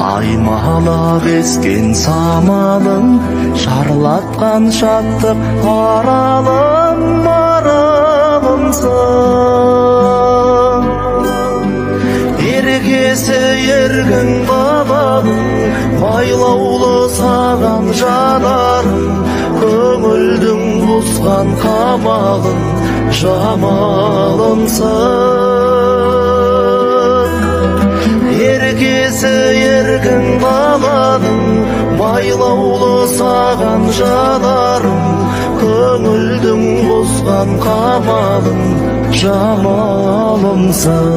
Аймалап ескен самалың, шарлатқан шаттық аралым, аралымсың. Еркесі еркін баланың, байлаулы саған жанарың, көңілдің бұзған қамалын, жамалымсың. Еркесі еркін баланың, байлаулы саған жанарың, көңілдің бұзған қамалын, жамалымсың.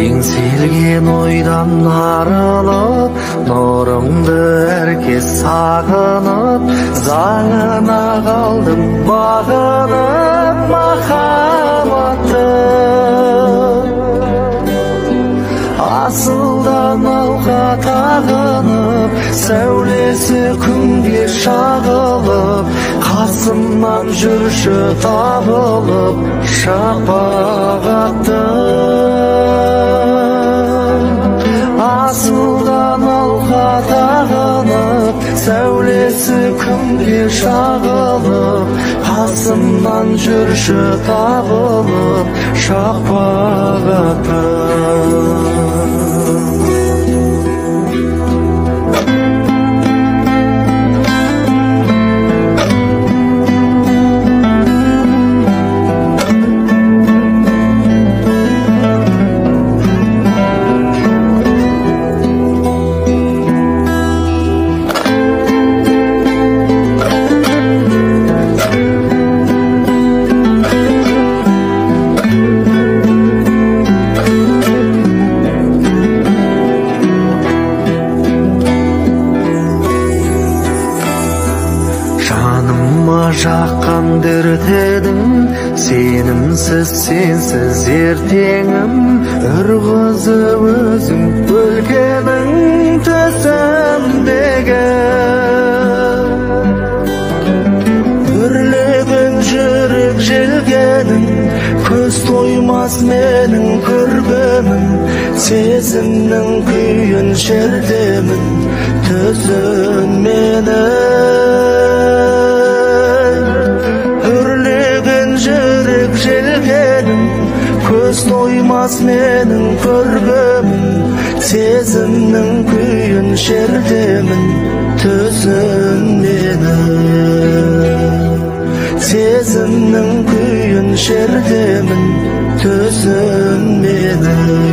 Еңселген ойдан арылып, нұрыңды әркез сағынып, заңына қалдым бағынып, махаббатты. Асылдан алқа тағынып, сәулесі күнге шағылып, қасымнан жүрші табылып, шапағатты. Асылдан алқа тағынып, сәулесі күнге шағылып, қасымнан жүрші табылып, шапағатты. Жаққан дертедің, сенімсіз сенсіз ертеңім, ырғызып өзің өлкенің төсімдегі. Үрлеген жүрек желгенің, көз тоймас менің көргенім, сезімнің күйін шертемін, түсін мені. Жүрек желгенім, көз тоймас менің көргенім, сезімнің күйін шертемін, түсін мені. Сезімнің күйін шертемін, түсін мені.